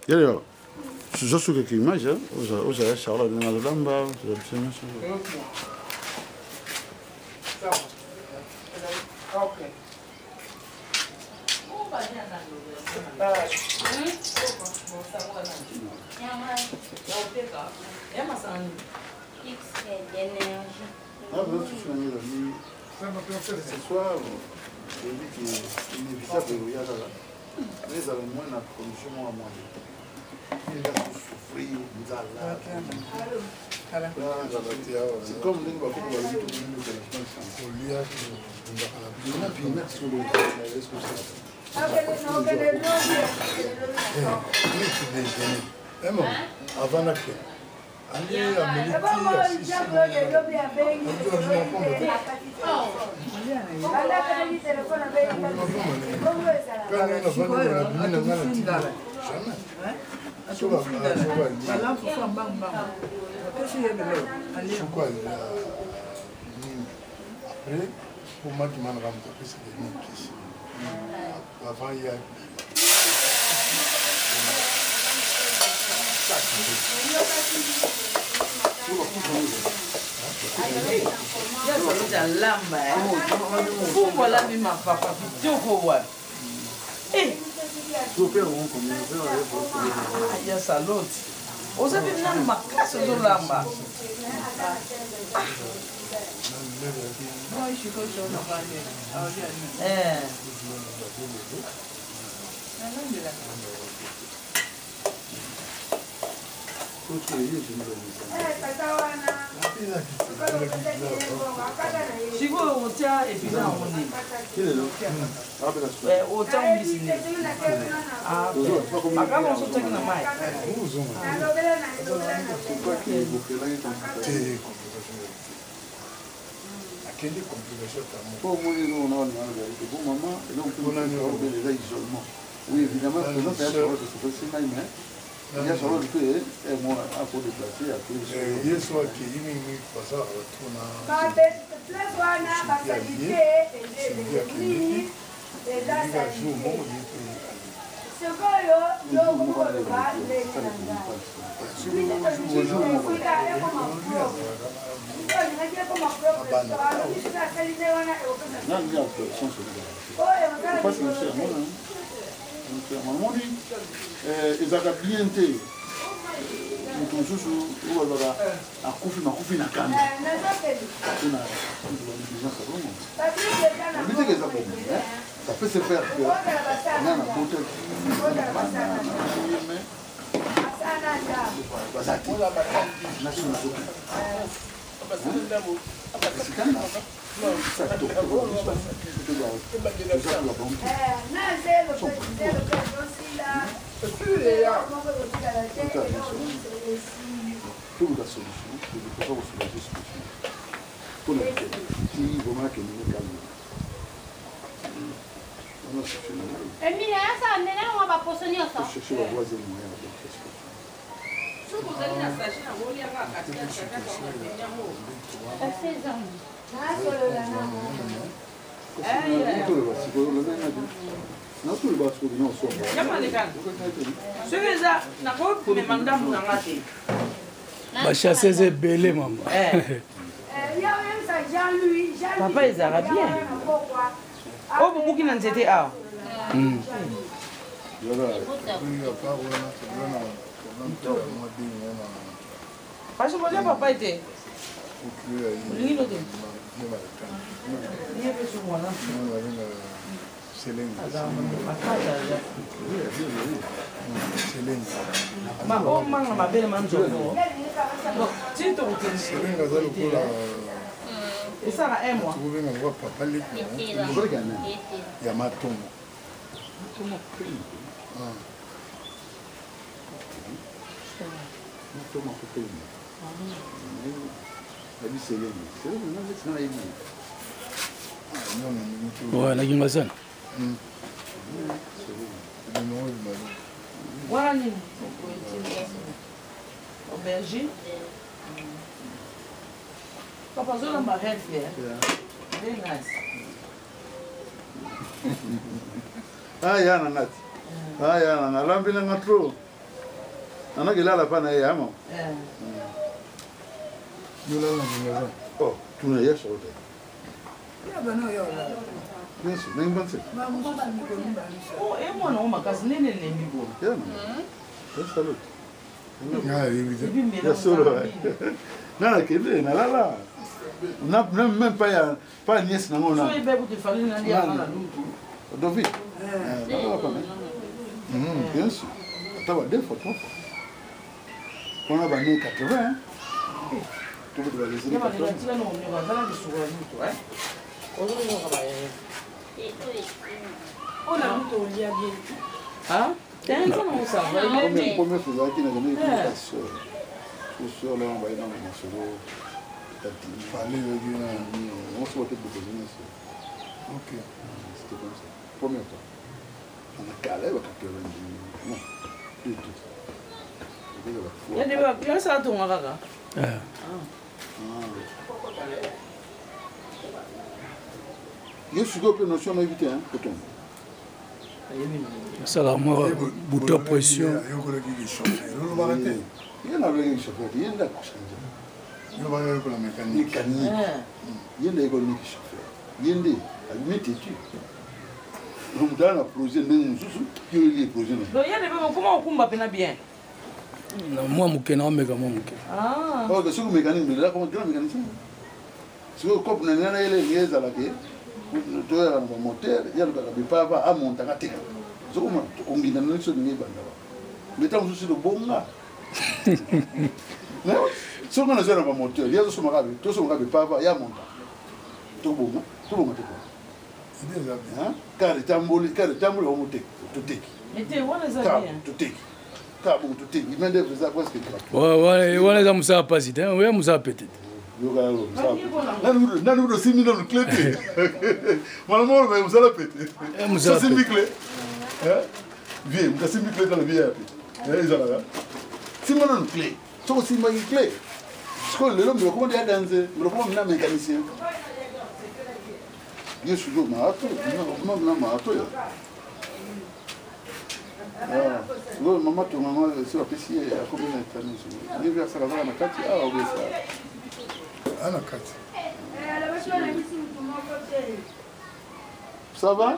Yaya, zwa soki eke image ozala Charlotte ndenge azolamba ozala biso nyonso. Ce soir, oyebi ke inévitable oya kaka mais ezala moins na condition moko mwa eza kosouffrir nzala. C'est comme ndenge bakoko balobi kolia avant nakende ande ameli ti asisi. Nabimi na ngai na tika jamais. Soko alia nini après po makima na bamoto apesaka ye nini kisi avant ye abima. Alamba fufu, alambi mapapa kitoko wapi? Ya saloti oza mpe nanu makasi ozolamba. Sikoyo otya epina yango nini? Otya mbisi nini? Makambo mosusu otyaki na mai. Akende complication ata moko. Omoni eloko na wana ezali te bo mama, eloko mpe eza isolement. Oui, évidemment, présence ya Charlotte esepelisi ngai, mais ya Charlotte mpe mo akodeplace. Ye so akei mingi, bazalaka bato na Sylvie akendeki elika jour moko ye mpe. Sikoyo yo okomi koloba ndenge na ngai ekoma propre, olingaki ekoma propre, alobi soki asali nde wana ekopesa oyo. Namoni ezalaka bien te, moto mosusu oyo balobaka akufi makufi na kanda mpona négligence ya bongo. Nabi teke eza bongo, ça peut se faire que nga nabotaki bana na mais baza te naso nazoki esikana. Toluka solution, toza kosoulager solution mpona ti vraiment akende ne calme. Emile asala ndenge yango baposo nyonso. Chercher ba voies et moyens. Soki ozali na sachet na boliaka katikati. Soki eza nakomema ndambo na nga te. Bachasse eza ebele mama. Papa ezalaka bien oyo bobuki na nzete awa. Parce que bolia papa ete olingi no te ye mpe so mwana. Omanga mabele ma nzongo ti tokokende esala un mois. Tokobenga lokwa papa leki ya matongo. Ouais, nakinga sana. Wana nini? Aubergine. Papa azolamba healthy, eh? Very nice. Aya na nga ti aya na nga alambi na nga trop. Nana kelala pa na ye ama. Yo lala na kingaza. Oh, tuna ye solo te. Bien sûr, ndenge mbanse. Oh, e mwana o makasi nene elembi boye. Yeah, man. Salut. Nga Ya solo. Nga nakende nalala. Na même pas ya pas nièce nango na. Soki ebe kutu efali nalia na lutu. Dovi. Nalala pa. Bien sûr. Ata ba deux fois, trois fois. Wana ba né 80. Tokoto ba les années 80. Tika no mnyoko azala lisukola lutu, eh. Ozoyoka ba yeye. Oyo na lutu olia bien. Ah? Tenza na musava elembi. Première fois ezalaki na kendeki kuna sœur. Sœur là on va na masolo. Tati. Fallait yoki na. On se voit peut beaucoup nyonso. Ok. C'était comme ça. Première fois. Na kala ba 80. Non. Du tout. Ya ndebe ba classe atonga kaka. Eh. Ye sikoyo mpe notion nayebi te kotonga. Asalaka mwa bouton pression. Ayokolaki ki chauffeur. Olobaka te. Ye nalobaki chauffeur te, ye nde akochange. Yo bayokola mécanique. Mécanique. Ye nde ayekoli niki chauffeur. Ye nde abimi têtu. Moto aza na projet ndenge mosusu, yo oyebi ye projet na. Donc ye nde mpe okoma okumba mpena bien. Na mwa moke na omeka mwa moke. Ah. Ok, soki mécanique, mais là, comment grand mécanicien? Sikoyo cope na ngai na yele elingi ezala ke toyaka na bamoteur ye alukaka bipava amontaka teka ozokomona tokongina na biso elingi ebanda wa mais ntango mosusu tobonga soki nga nazwa na bamoteur ye azosomaka tosomaka bipava ye amonta tobonga tobonga te kua kare etamboli kare etamboli bango teki toteki toteki kaka bongo toteki main d'œuvre eza presque gratuit wana eza mosala mpasi te oya mosala pete te nani kutu osimbi nanu cle te mwana moko me mosala pete osimbi cle vie moto asimbi cle tala vie ya pete ezalaka simba nanu cle soki osimbaki cle sikoyo lelo mbelokoma nde ya danze mbelokoma mina mécanicien ye sikoyo maato na maato ya sikoyo mama tonganga esi bapesi ye akomi na etani sikoyo ye mpe asala kaka na kati awa obesa na kati. Ça va?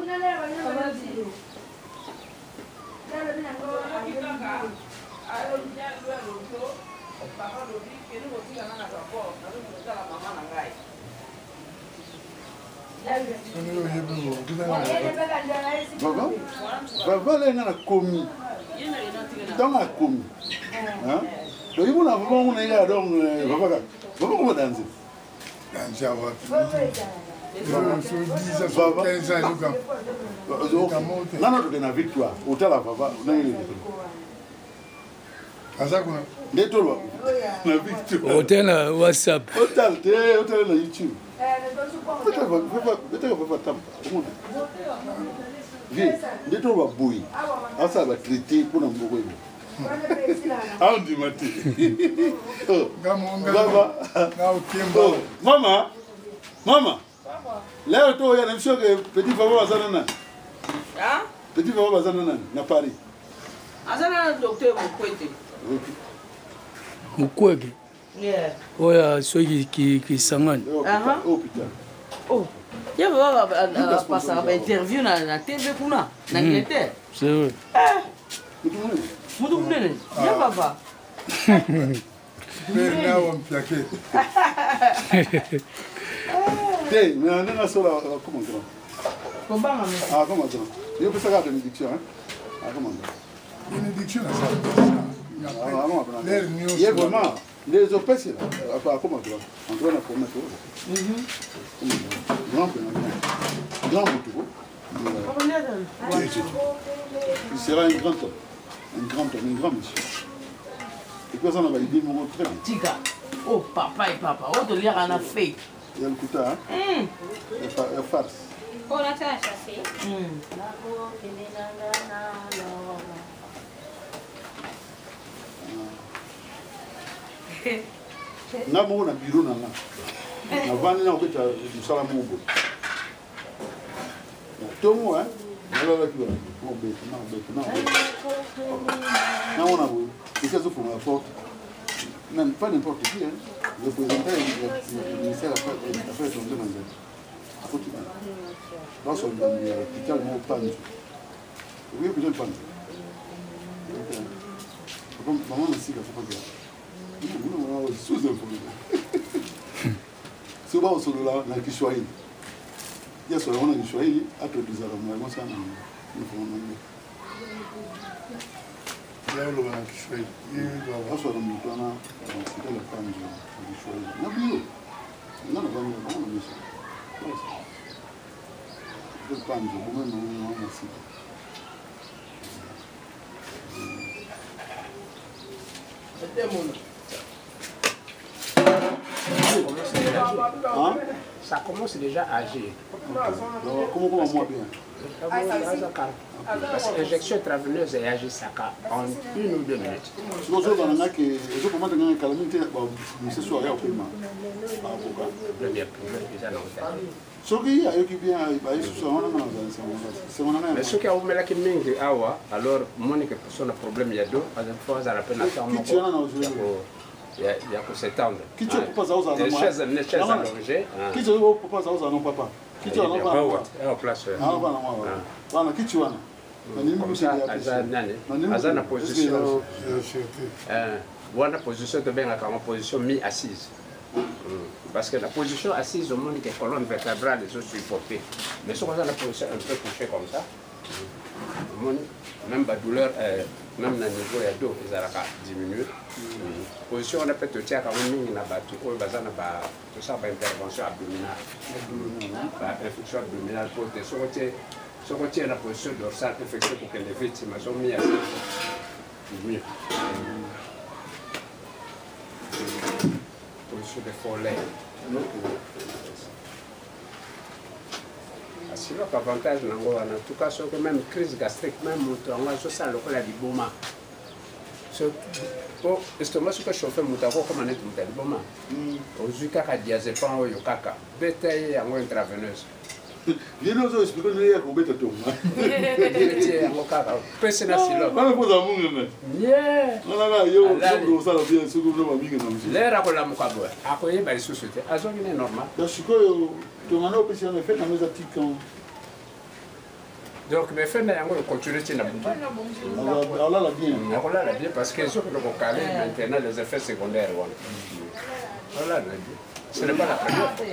Baba, baba le nga nakomi ntango akomi donc imona vraiment ngo na ye kaka donc papa kaka papa koma danze Danze wapi? Nano toke na victoire otala papa ndenge aza kuna nde tolwa na victoire otala na whatsapp otala te otala na youtube betaka papa tampa omona vie nde tolwa boye asala batraité mpona mboko ebo aondima te baba mama mama leo toya na biso ke petit papa baza na nani petit papa baza na nani na Paris aza na docteur Mukwege. Mukwege oyo soki Kisangani. Hôpital. Oh ye baba bapasaka bainterview na TV kuna na Angleterre. C'est vrai. Mutu munene ye baba. Père nawa mpiake. Te, mais ndenge asola akoma grand. Kobanga. Akoma grand. Yo pesaka bénédiction, hein? Akoma grand. Bénédiction na sa. Ye vraiment nde ezopesela akoma grand. En tout cas na promesse oyo. Grand pena grand. Grand motu ko. Il sera un grand homme. Un grand homme, un grand monsieur. Et puis aza na baidée moko très bien. Tika. Oh papa et papa, oyo toliaka na fake. Ya lokuta, hein? Ya farce. Oh, na tala chasse. Nga moko na bureau na nga navandi na kobeta mosala moko boye na ntongo nalalaki wana nakobeta nakobeta nakobeta namona boye. Esi azofongola porte, même pas n'importe qui, hein, représentant ya ministère affaires étrangères na nzela akoti bana basolola ya hôpital moko Panzu. Okoki hôpital Panzu, mama Masika fopakea sous informé soki bakosolola na Kiswahili, ye asolola ngo na Kiswahili, atodizaka yango sana na Oloba na Kiswahili. Aswaka moto wana na hôpital ya Panzu na Kiswahili na bio nga na bango bango na miso hôpital Panzu bomema mama Masika. Hein? Ça commence déjà à agir. Donc, comment comment moi bien? Parce que l'injection intraveineuse réagissaka en 1 ou 2 minutes. Soki ozoloba na nga ke ezokomata nga kala mingi te, mosusu aya kopema akoka. Premier problème eza nango te. Soki ayoki bien, aye susu yango nanga nazala sengo na ngai. Mais soki awumelaki mingi awa, alors moni ke so na problème ya dos, fo azala mpe na temps Kiti wana na moko ozwi. ya kos'étendre. Kiti oyo papa aza ozala na Chaise, ne chaise allongée. Kiti oyo papa aza ozala no papa kiti wana Awa place. Bana wana kiti wana. Comme ça aza nani, aza na position wana, position tobengaka yango position mi assise, parce que la position assise, omoni ke colonne vertébrale ezosupporter. Mais soki oza na position un peu couché comme ça, omoni même badouleur, même na niveau ya dos ezalaka diminue. Position wana mpe totiaka yango mingi na bato oyo baza na ba tosala baintervention abdominale, bainfection abdominale, po te soki otie na position dorsale, infection kokende vite nsima. So mi assise, mieux position de Fowler. Asiloko avantage nango wana. En tout cas, soki même crise gastrique, même moto yango azosala lokola liboma, po estomac soki echauffe, moto akokoma neti moto ya liboma. Ozwi kaka diazépam oyo kaka, beta ye yango intraveineuse. Ye ozo expliquer ndenge ya kobeta tonga. Beti yango kaka, pesi na sirop. Wana mpoza munganga. Wana yo osala bien soki ono bamingi na mosusu. Lere akolamuka boye, akoyeba lisusu te, azongi ne normal. Donc sikoyo tonga na opesi yango, effet nango eza tikan? Donc mais effet na yango econtinue ntina butu. Alala bien. Akolala bien, parce que ezokende kokale maintenant les effets secondaires wana. Olala bien, ce n'est pas la première fois.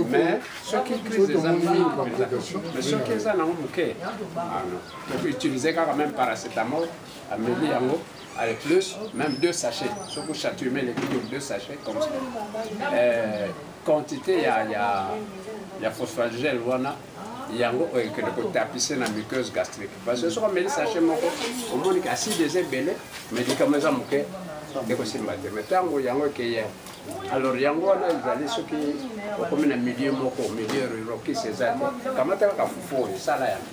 Mais soki crise eza mingi mpenza, mais soki eza nango moke, utiliser kaka même paracétamol, ameli yango, allez, plus même deux sachets. Soki chatouille eleki, deux sachets comme ça, quantité ya Phosphalgel wana, yango oyo ekende kotapise na muqueuse gastrique, parce que soki ameli sachet moko, omoni ke acide eza ebele, médicament eza moke, ekosimba te. Mais ntango yango ekeye, alors yango wana ezali soki okomi na milieu moko, milieu rurokis eza te, kamata kaka fufu oyo esala yango,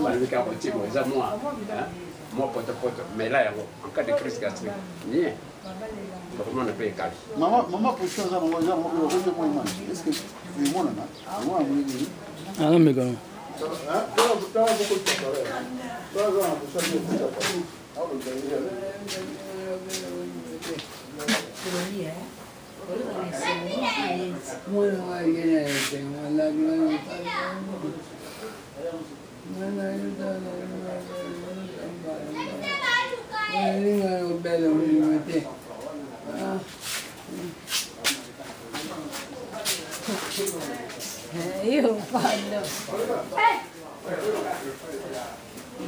balobi kaka kotibo eza mwa potopoto, mela yango en cas de crise gastrique, nie okomona mpe ekali. Mama, position eza nango, eza nango okoki mwa image, est ce que emonana emona monini? Anameka. Tala boko na position. Mwana wagena esengo nalinga kobela molimo te. Io fallo.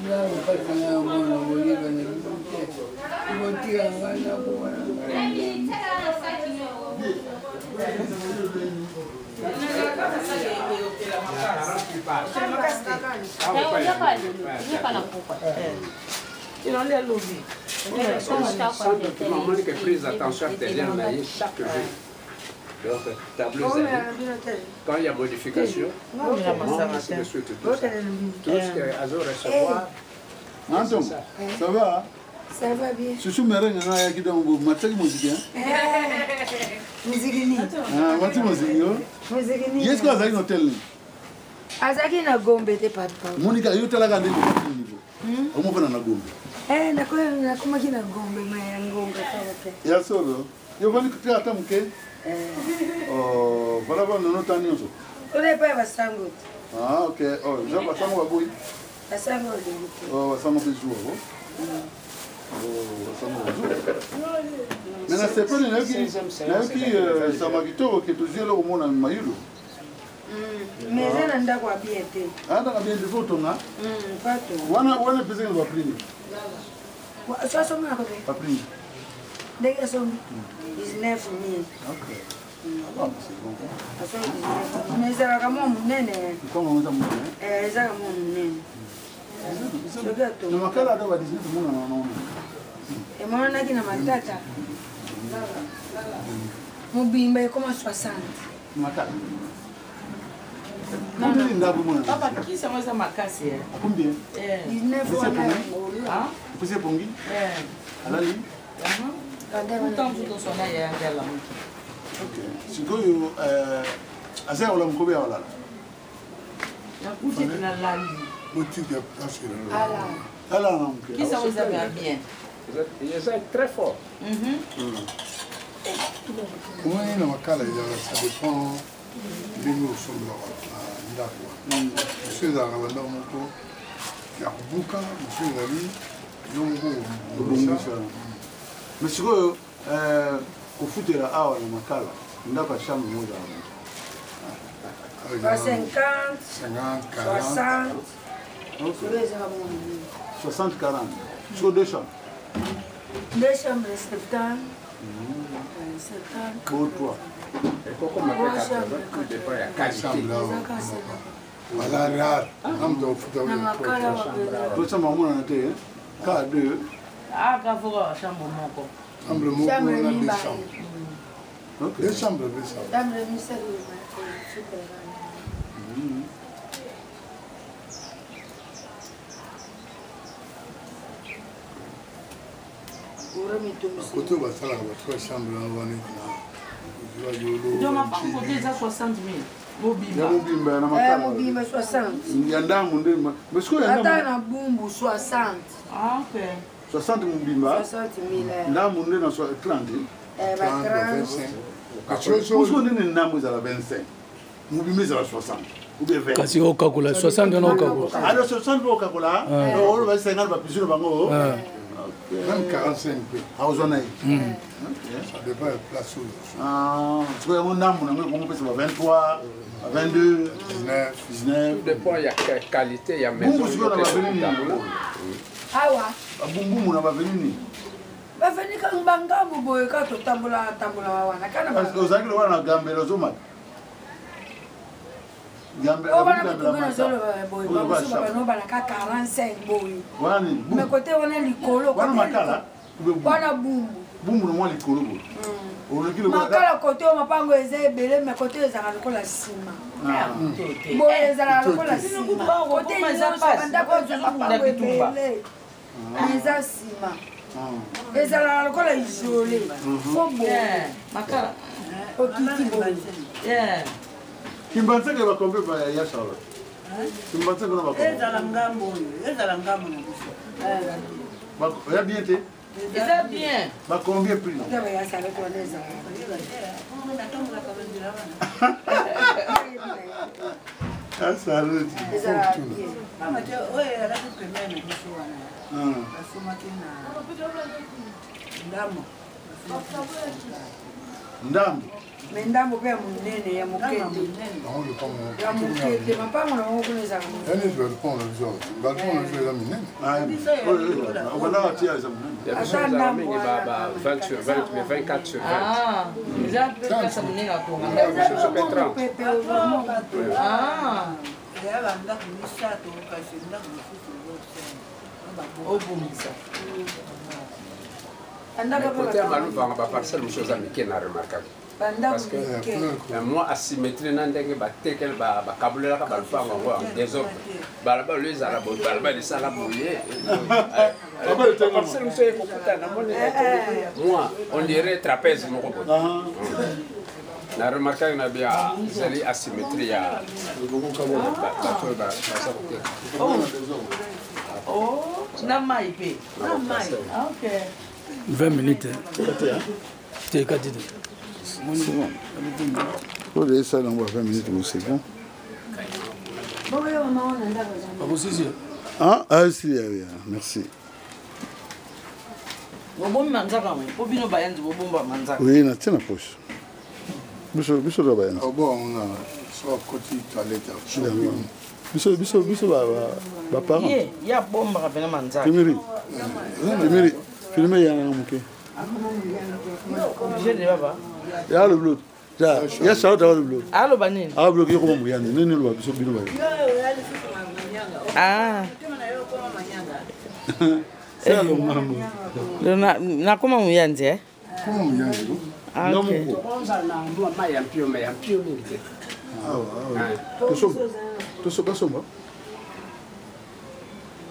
Nakopatanga mwana koyeba na bino te, kotika ngai nakobana. Inalia lobi. Sans document, omoni ke prise d'attention artérielle na ye chaque jour, donc tableau ezali, quand il y a modification, ainsi de suite, tout ça, tout ce que azo recevoir. Anton, ça va? Ça va bien. Susu mere nga ayaki, donc mataki moziki. Muziki nini? Mati moziki yo. Muziki nini? Ye soki azalaki na hotel nini? Azalaki na Gombe te papa. Monika yo talaka ndenge okati niveau. Omofana na Gombe. Eh, nakomaki na Gombe ma ya ngonga kaka te. Ya solo. Yo vandi te ata moke. Oh, voilà ba nono ta nyonso. Oza epai ya basango te. Ah, ok. Oh, ja basango baboyi. Basango olingi te. Oh, basango mpe zuwa bo. Oh, basango bazuwa. Mais nasepeli nayoki nayoki sama kitoko ke tozwi eloko mona mayulu. Mais eza na ndako ya bien te. Ah, ndako ya bien te, faut otonga. Wana wana epesaki na baprime. So asombi na kobe? Baprime. Ndenge asombi 19 000. Ok. Ah, c'est bon. Asombi 19 mais ezalaka mwa monene. Ntango eza monene. Eh, ezalaka mwa monene. Soki atonga. Na makala ata ba 19 monana wana. Emonanaki na matata. Mobimba ekoma 60. Matata. Combien ndako mona? Papa kisi yango eza makasi eh. Combien? Eh. 19 wana ngolu. Ah? Pese pongi? Eh. Alali? Kuta mosusu tosona ye yange alamuki. Ok. Sikoyo eh aza ya kolamuka obe ya kolala? Nakuti ete nalali. Botika place Alala. Alala na moke. Kisi yango eza ya bien. Eza très fort. Omoni na makala ezalaka ça dépend ndenge osombelaka ndako wana. Mosusu ezalaka bandako moko ya kobuka, mosusu ezali yo moko obongisa. Mais sikoyo kofutela awa na makala ndako ya chambre moko ezalaka ba 50 50 60 soki ezaka bongo monene. 60 40 sikoyo deux chambres. Deux chambres 70. 70. Bo trois. Ekokoma mpe 80, tout dépend ya qualité. Baza rare na moto akofuta. Na makala wapenza. Deux chambres amonana te kaka deux. Ah, kafoka chambre moko. Chambre moko Chambre na deux mibale. chambres. Deux chambres, deux chambres. Chambre misato. Kote oyo basalaka ba trois chambres wana wana ete na ozwa yolo. Donc mapango kote eza 60 000. Mobimba. Ya mobimba na makala. Mobimba 60. Ya ndambo nde. Mais sikoyo ya Ata ndambo na bumbu 60. Ah, ok. 60 mobimba. 60 000. Ndambo nde na 30. Eh, ba 30. 25. Sikoyo nini ndambo ezala 25. Mobimba ezala 60. Ou bien 20. Kasi okakola 60 wana okakola. Alors 60 mpe okakola. Oyo ba 50 ba piscine bango. Même 45 mpe. Akozwa na ye. Ça dépend ya place oyo. Sikoyo yango ndambo nango ekomopesa ba 23, ba 22, 19. 19. Tout dépend ya qualité ya maison. Bumbu sikoyo na baveni nini? Awa. Babumbumu na baveni nini? Baveni bangambo boye kaka totambola tambola wana. Kana Ozalaki lokola na gambela ozomata. oyo wana motunga nazoloba boye bamosusu babanobalaka 45 boye. Wana nini? Mais kote wana likolo. Wana makala? Wana bumbu. Bumbu na mwa likolo boye. Oleki lokola Makala kote oyo mapango eza ebele, mais kote oyo ezalaka lokola nsima. Boye ezalaka lokola nsima. Kote nyonso bandako eza mapango ebele. Eza nsima. Ezalaka lokola isole. Fo boye. Makala. Okiti boye. Kimbanseke bakombe ba ya Charlotte. Kimbanseke na bakombe. Ezala ngambo oyo, ezala ngambo na biso. Ya bien te. Eza bien. Bacombien prix? Kote bayasala wana ezalaka. Ah, salut. Ezalaka bien. Pamba te oyo ezalaki pembeni na biso wana. Basomaki na ndambo. Ndambo. Mais ndambo mpe ya monene ya moke te. Bango lopango. Ya moke te mapango na bango kuna ezalaka monene. Yani balupango na biso balupango na biso eza minene. Obandaka tia eza monene. Ya biso Ata ezala ndambo mingi wana. ba 20 sur 20 mais 24 sur 20. Ah, eza mpe place ya monene ya tonga. Eza Mosusu mpe 30. mopepe vraiment. Ah, Eya bandako misato kasi ndako mosusu ezosala. obongisa. Bandako mpe Kote ya batonga. maluvanga baparcelle mosusu eza mike na remarkaki. Bandako Parce que mike. mwa asymétrie na ndenge batekele bakabulelaka balupango yango en désordre. Balabala oyo ezala boye, balabala esala boye. Parcelle mosusu ekokuta namoni mwa on dirait trapèze moko boye. Na remarquaki na bia ezali asymétrie ya bato oyo baza koteka. Oh, na mai mpe. Na mai. Ah, ok. 20 minutes. Te kati te. Oyo esala yango ba 20 minutes, bon, c'est bon. Ah, ah, si, merci. Bobombi manzaka ngo mpo bino bayanzi bobomba manzaka. Oui, natie na poche. Biso biso ba bayanzi. Obo na so akoti toilette. Biso biso biso ba ba parents. Ye ya bombaka pena manzaka. Timiri. Timiri. Filme ya na muke. Je de baba. Ya le bleu. Ya ya Charlotte le bleu. Aloba nini? Ah bleu ko mo yanzi. Nini lo biso bino ba. Ah. C'est le mambo. Na nakoma muyanzi eh? Koma muyanzi. Ah, okay. Mai ya mpio, mai ya mpio mingi te. Tosomba. Tosomba somba.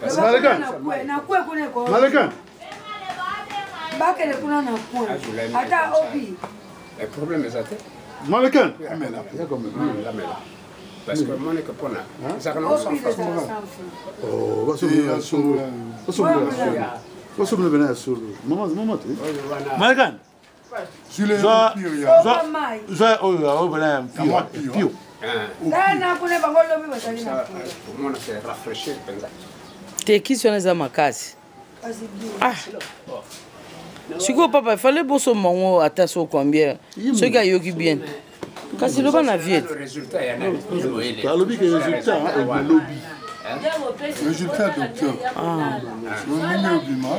Maleka. Maleka. Bakele kuna na kwe. Ata obi. Le problème eza te. Maleka. Amela. Amela. Parce que moni ke mpona ezalaka nango sans franc. Oh, basomba ya solo. Basomba ya solo. Basomba bena ya solo. Mama mama te. Maleka. Zwa zwa zwa oyo oyo bena ya pio. Pio. Na kuna bango lobi bazali na kwe. Omona ke rafraîchir mpenza. Te kisi wana eza makasi. Ah. Sikoyo papa fallait bosomba yango ata so combien soki ayoki bien kasi loba na vie. Alobi ke résultat elobi. Résultat docteur. Ndenge obima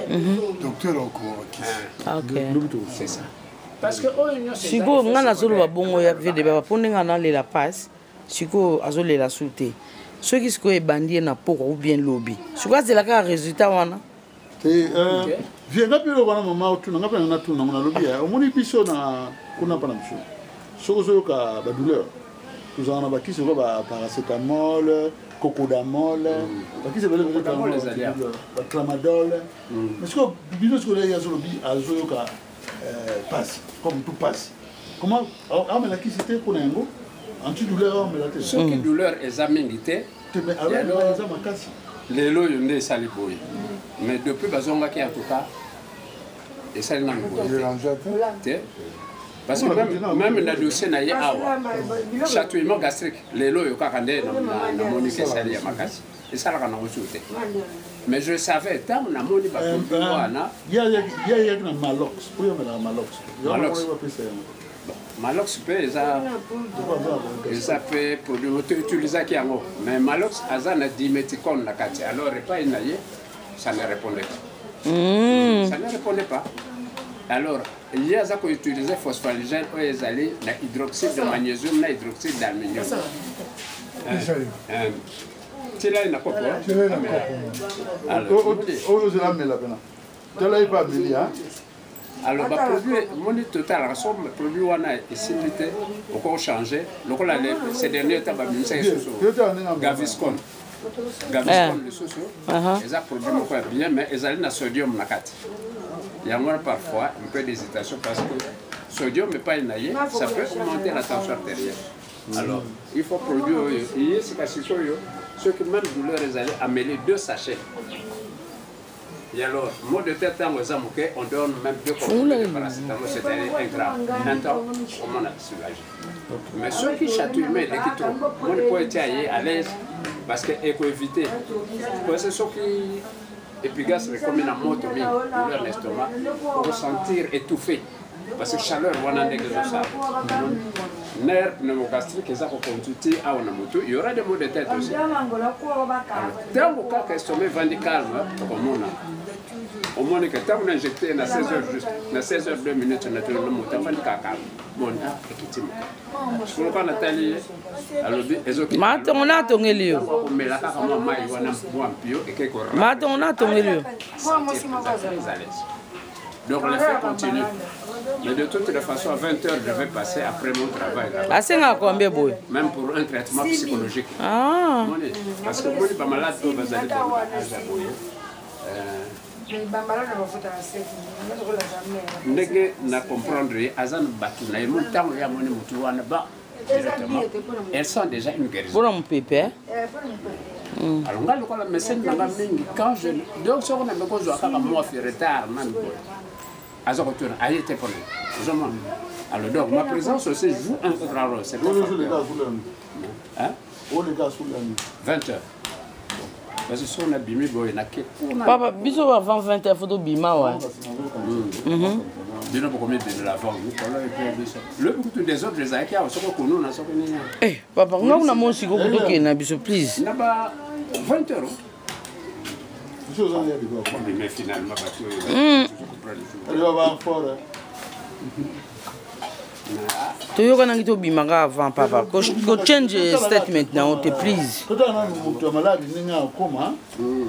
docteur akokoma bakisi. C'est ça. Parce que oyo nyonso sikoyo ngai nazoloba bongo ya vie de baba mpo ndenge analela pasi sikoyo azolela su te soki sikoyo ebandi ye na pokwa ou bien lobi sikoyo azela kaka résultat wana. Vie nga mpe eloko wana mama otuna nga mpe nanga natuna ngo nalobi omoni biso na kuna mpa na biso soki ozoyoka badouleur tozalaka na bakisi lokola baparacétamol, cocodamol, bakisi ebele, batramadol. Mais sikoyo bino sikoyo ye azolobi azoyoka pasi comme tout pasi, comment amela kisi te mpona yango antidouleur amela te? Soki douleur eza mingi te. Eza makasi. Lelo oyo nde esali boye, mais depuis bazongaki, en tout cas esali nanu boye te, parce que même na dossier na ye awa, chatouillement gastrique, lelo oyo kaka nde namoni ke esali ya makasi, esalaka nango su te. Mais je savais ntango namoni baproduit wana. Yayaki na Malox oyo amelaka Malox. Malox, Malox mpe eza mpe produit to utilisaki yango, mais Malox aza na diméticone na kati, alors epai na ye ça ne répondait pas. Ça ne répondait pas. Alors ye aza koutiliser phosphalgène oyo ezali na hydroxyde de magnésium na hydroxyde d'aluminium. Tila ye na kopo. Oyo ozela amela pena tala ye mpe ameli. Alors baproduit moni totalaka so produit wana esimbi te, okochange lokola ces derniers temps babimisaki lisusu Gaviscon. Gaviscon lisusu eza produit moko ya bien, mais ezali na sodium na kati. Yango wana parfois un peu d'hésitation, parce que sodium epai na ye ça peut augmenter la tension artérielle. Alors il faut produit oyo ye sika sikoyo soki même douleur ezali, ameli deux sachets. Et alors, maux de tête, on donne même deux comprimés de paracétamol, c'est-à-dire 1 gramme. Un temps, on a soulagé. Mais ceux qui chatouillent, les qui trop, on peut être à l'aise parce qu'il faut éviter. Parce que ceux qui épigastre comme une moto, douleur l'estomac, ressentir étouffé. Parce que chaleur, on a des ça. Nerf pneumogastrique, eza kocontinuer awa na motu, il y aura des maux de tête aussi. Ntango kaka estomac evandi calme, okomona omoni ke ntango na injecté na 16 heures juste, na 16 heures 2 minutes, na tolo moto afandi kaka calme, bon, ekiti moke. Sikoyo natali ye, alobi ezoki. Matongo natongeli yo. Komela kaka mwa mai wana, mwa mpio eke. Matongo natongeli yo. Donc l'effet continue. Mais de toutes les façons, à 20 heures, je vais passer après mon travail là-bas. Asengaka combien boye? Même pour un traitement psychologique. Ah. Parce que moi, je suis malade, je vais aller. Ndenge na comprendre ye, aza na bato na ye mo ntango ye amoni motu wana ba directement, elle sent déjà une guérison. Mpona mopepe. Alors nga lokola mesene na nga mingi, quand je donc soko na meko ozwa kaka mwa fi retard nani boye, aza kotuna aye te mpona ozomona. Alors donc ma présence aussi joue un grand rôle, c'est pas hein? 20 heures, parce que soki nabimi boye, nake kuna. Papa, biso avant 20 heures, faut tobima wa. Bino bokomi bimela avant mikolo epe biso lobi kutu des autres ezalaki awa, soki okonuna, soki nini. Eh papa, nga kuna mo sikoyo tokende na biso, please. Na ba 20 heures mais finalement bato oyo Toyokanaki tobimaka avant. Papa, kochange statement na yo te, please. Totala nanu moto ya maladi ndenge akoma,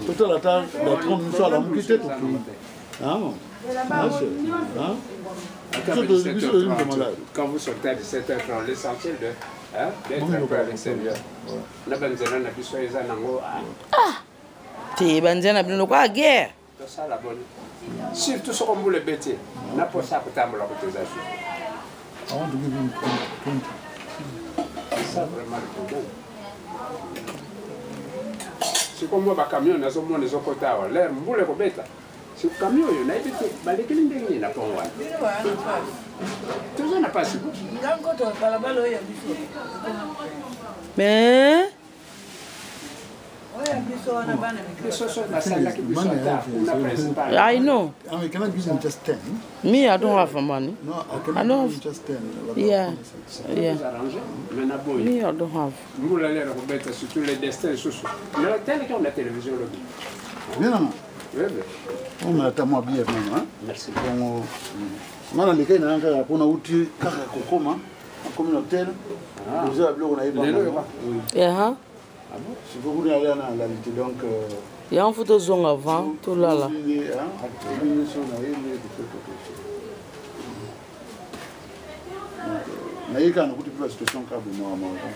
totala ata batron miso alamuki te, tokei. Quand vous sortez à 17h30, l'essentiel de hein, d'être un peu à l'extérieur. Na banzela na biso eza nango. Te, banzela na bino lokola guerre. Tosala boni, surtout soko mbula ebeti na posa ya kotambola koto eza su. I want to give him 20. C'est ça vraiment le problème. Sikoyo mwa bacamion nazomona ezokota awa, lere mbula ekobeta. Siko camion oyo nayebi te balekeli ndenge nini na pont wana, toza na pasi. Mais basalaki biso ata kuna principal. I know. I mean, can I give him just 10? Me, I don't have money. No, I can I don't give him just 10. Yeah. Arrangé mais na boyi. Me, I don't have. Mbula lere kobeta, surtout les destins lisusu teleki na télévision lobi. Bien, non? Oui. On a ata mwa bière nano. Merci. Bongo nga nalekaki na nga kaka mpona uti kaka kokoma, akomi na hotel, ozala biloko na ye. Lelo yoka. Yeah. Sikoyo kuna alia na alali te, donc Yango faut tozonga avant tolala. Nyonso na ye nde naye kaka nakuti mpe basituation kaka bomaka maka.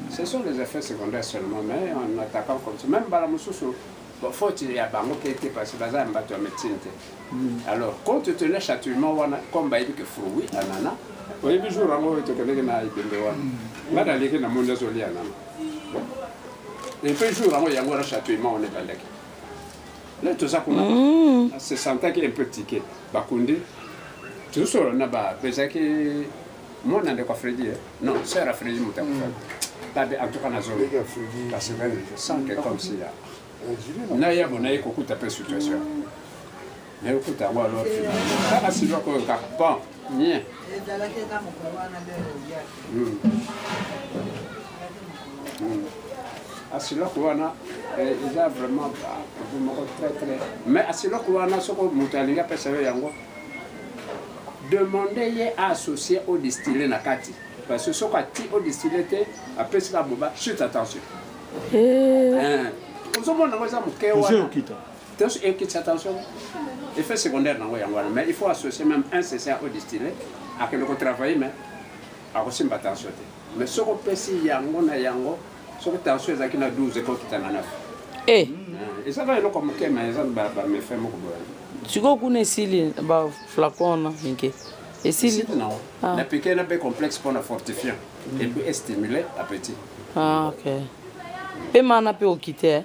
Ce sont les effets secondaires seulement, mais en attaquant comme ça, même bala mosusu, bon, faute ya bango mpe te, parce que baza ya bato ya médecine te. Alors compte tenu châtiment wana, comme bayebi ke fruit anana, oyebi jour yango oyo tokendeki na ebembe wana, nga naleki, namoni azolia anana. Et puis jour yango, yango wana châtiment wana ebandaki le toza kuna, se sentaki un peu tiqué. Bakundi tozosolola na bapesaki mwana ndeko Fredi, eh? Non, sœur ya Fredi, moto akufaki babe. En tout cas nazongi parce que je sens que comme si ya naya bo naye kokuta mpe situation naye kokuta yango. Alors finalement kaka siloko oyo kaka bon nie. Asiloko wana eza vraiment produit moko très très, mais asiloko wana soko moto alingi apesa yo yango, demande ye associé au distillé na kati, parce que soki ati au distillé te, apesi ka boba chute. Attention, ozomona yango eza moke wana, tension ekitisa tension, effet secondaire nango yango wana. Mais il faut associer même un cc au distillé, akende kotravailler, mais akosimba tension te. Mais soki opesi yango na yango, soki tension ezalaki na 12, ekokita na 9. Eza eloko moke, mais eza baméfait moko boye. Sikoyo kuna esili baflacon wana mike esili? Nango napike na mpe complexe mpona fortifiant et puis estimuler appétit. Ah, ok, mpe mana mpe okite.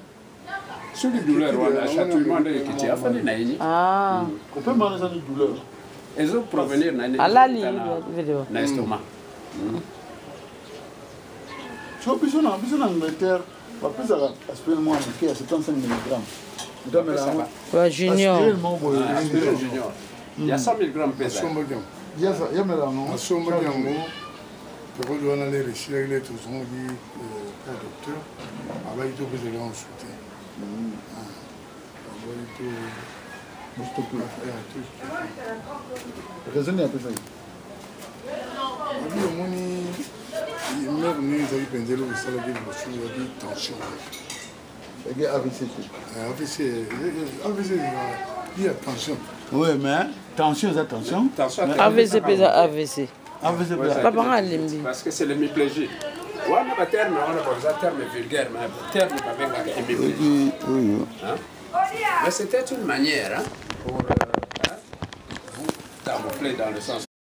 Soki douleur wana, chatouillement nde ekiti, afandi na ye. Ah. Kopema eza ni douleur. Ezoprovenir na Alali. Na estomac. So biso na Angleterre bapesaka aspirine mwa moke ya 75 mg. Ba junior. Aspirine junior ya 100 mg pesa. Yamela yango. Asombaki yango période wana, lere esilaki, le tozongaki pa docteur, abaki topesaki yango su te, abaki to. Raison apesaki? Abi omoni mare ndenge ezalaki mpenza, eloko esalaki liboso ezalaki tension. Eke AVC te? AVC, AVC ya tension. Oui, mais tension eza tension. AVC mpe eza AVC. AVC. Papa, nga alembi. Parce que c'est l'hémiplégie. Wana baterme wana boza terme vulgaire, mais terme babengaka hémiplégie. Hein? Mais c'était une manière, hein, pour hein, vous camoufler dans le sens.